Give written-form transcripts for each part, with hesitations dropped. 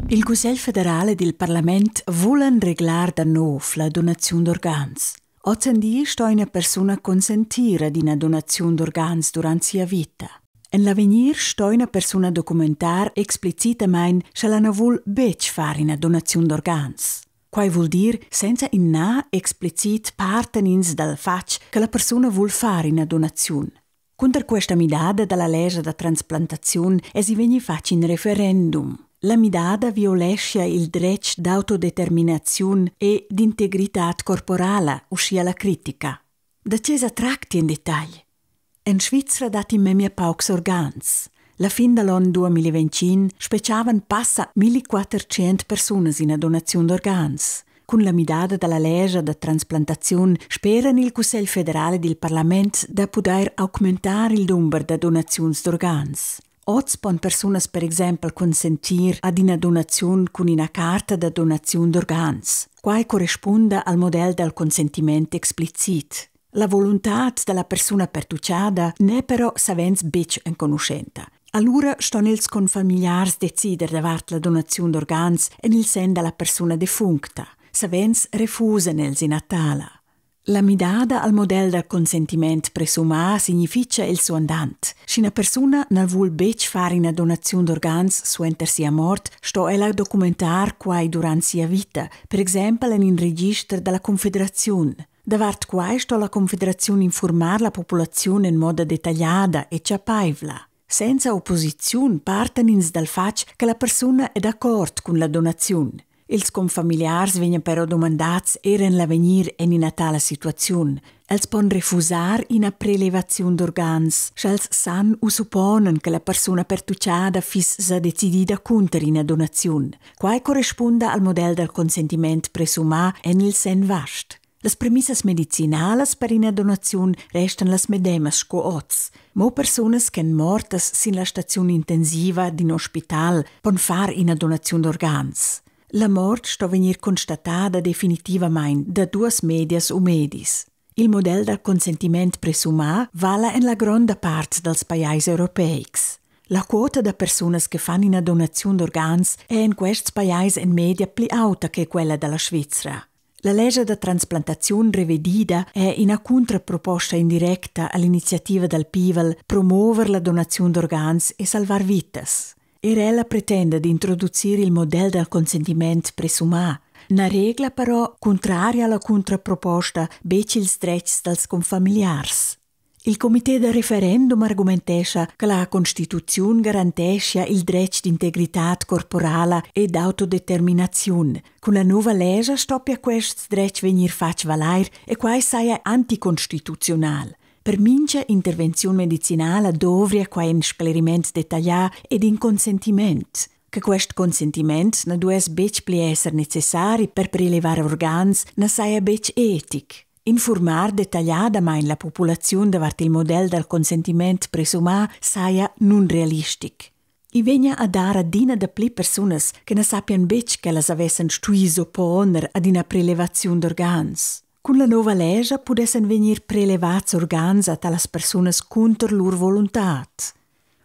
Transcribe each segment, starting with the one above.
Il Cussegl federal ed il parlament vulan reglar da nov la donaziun d'organs. Ozendi sto ina persuna consentir ad ina donaziun d'organs durant sia vita. En l'avegnir sto ina persuna documentar explicitamain, sch'ella na vul betg far ina donaziun d'organs. Quai vul dir, senza in na explicit partan ins dal fatg che la persuna vul far ina donaziun. Cunter questa midada da la lescha da transplantaziun èsi vegnì fatg in referendum. La midada violeschia il dretg d'autodeterminaziun e d'integritad corporala, uschia la critica. Da tge sa tracti en detagl? En Svizra datti memia paucs organs. La fin da l'onn 2025 spetgavan passa 1400 persunas ina donaziun d'organs. Cun la midada da la lescha da transplantaziun speran il Cussegl federal ed il parlament da pudair augmentar il dumber da donaziuns d'organs. Oz pon persunas per exempel consentir ad ina donaziun cun ina carta da donaziun d'organs. Quai correspunda al model dal consentiment explicit. La voluntad da la persuna pertuccada n'è però savens betg enconuschenta. Alura ston ils confamigliars decider davart la donaziun d'organs en il senn da la persuna defuncta. Savens refusan els ina tala. La midada al model da consentiment presumà signifitga il suandant. Sch'ina persuna na vul betg far ina donaziun d'organs suenter sia mort, sto ella documentar quai durant sia vita, per exempel en in register da la Confederaziun. Davart quai sto la Confederaziun informar la populaziun en moda detagliada e chapaivla. Senza opposiziun partan ins dal fatg che la persuna è d'accord cun la donaziun. Ils confamiliars vegnan però dumandats er en l'avegnir en ina tala situaziun. Els pon refusar ina prelevaziun d'organs, sch'els san u supponan che la persuna pertuccada fiss sa decidida cunter ina donaziun. Quai correspunda al model dal consentiment presumà en il senn vast. Las premissas medicinalas per ina donaziun restan las medemas sco oz. Mo persunas ch'èn mortas sin la staziun intensiva d'in ospital pon far ina donaziun d'organs. La mort sto vegnir constatada definitivamain da duas medias u medis. Il model da consentiment presumà vala en la gronda part dals pajais europeics. La quota da persunas che fan ina donaziun d'organs è en quests pajais en media pli auta che quella da la Svizra. La lescha da transplantaziun revedida è ina cuntraproposta indirecta all'iniziativa dal pievel promover la donaziun d'organs e salvar vitas. Er ella pretenda d'introducir il model dal consentiment presumà. Na regla però, cuntraria alla cuntraproposta, betg ils dretgs dals confamiliars. Il comité da referendum argumentescha che la constituziun garanteschia il dretg d'integritad corporala e d'autodeterminaziun. Cun la nova lescha stoppia quest dretg vegnir fatg valair e quai saja anticonstituziunal. Per mintga intervenziun medicinala dovria quai in scleriment detaglià ed in consentiment. Che quest consentiment na duess betg pli esser necessari per prelevar organs na saja betg etic. Informar detagliadamain la populaziun davart il model dal consentiment presumà saja nunrealistic. I vegnia a dar adina dapli persunas che na sappian betg ch'ellas avessan stuì s'opponer ad ina prelevaziun d'organs. Cun la nova lescha pudessan vegnir prelevats organs a talas persunas cunter lur voluntad.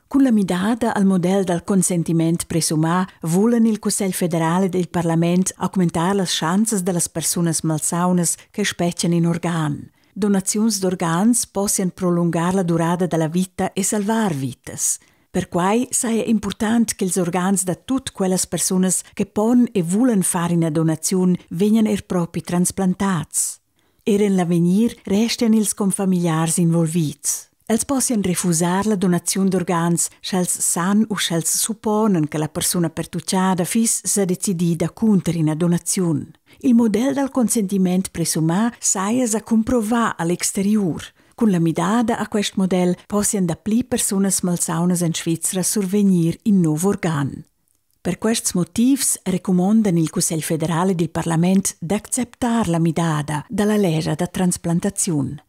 Cun la midada al model dal consentiment presumà vulan il Cussegl federal ed il parlament augmentar las schanzas da las persunas malsaunas che spetgan in organ. Donaziuns d'organs possian prolungar la durada da la vita e salvar vitas. Perquai saja impurtant ch'ils organs da tut quellas persunas che pon e vulan far ina donaziun vegnan er propi transplantats. Er en l'avegnir restian ils confamigliars involvids. Els possian refusar la donaziun d'organs, sch'els san u sch'els supponan che la persuna pertuccada fiss sa decidida cunter ina donaziun. Il model dal consentiment presumà saja sa cumprovà a l'exteriur. Cun la midada a quest model possian dapli persunas malsaunas en Svizra survegnir in nov organ. Per quests motivs recumondan il Cussegl federal ed il parlament d'acceptar la midada da la lescha da transplantaziun.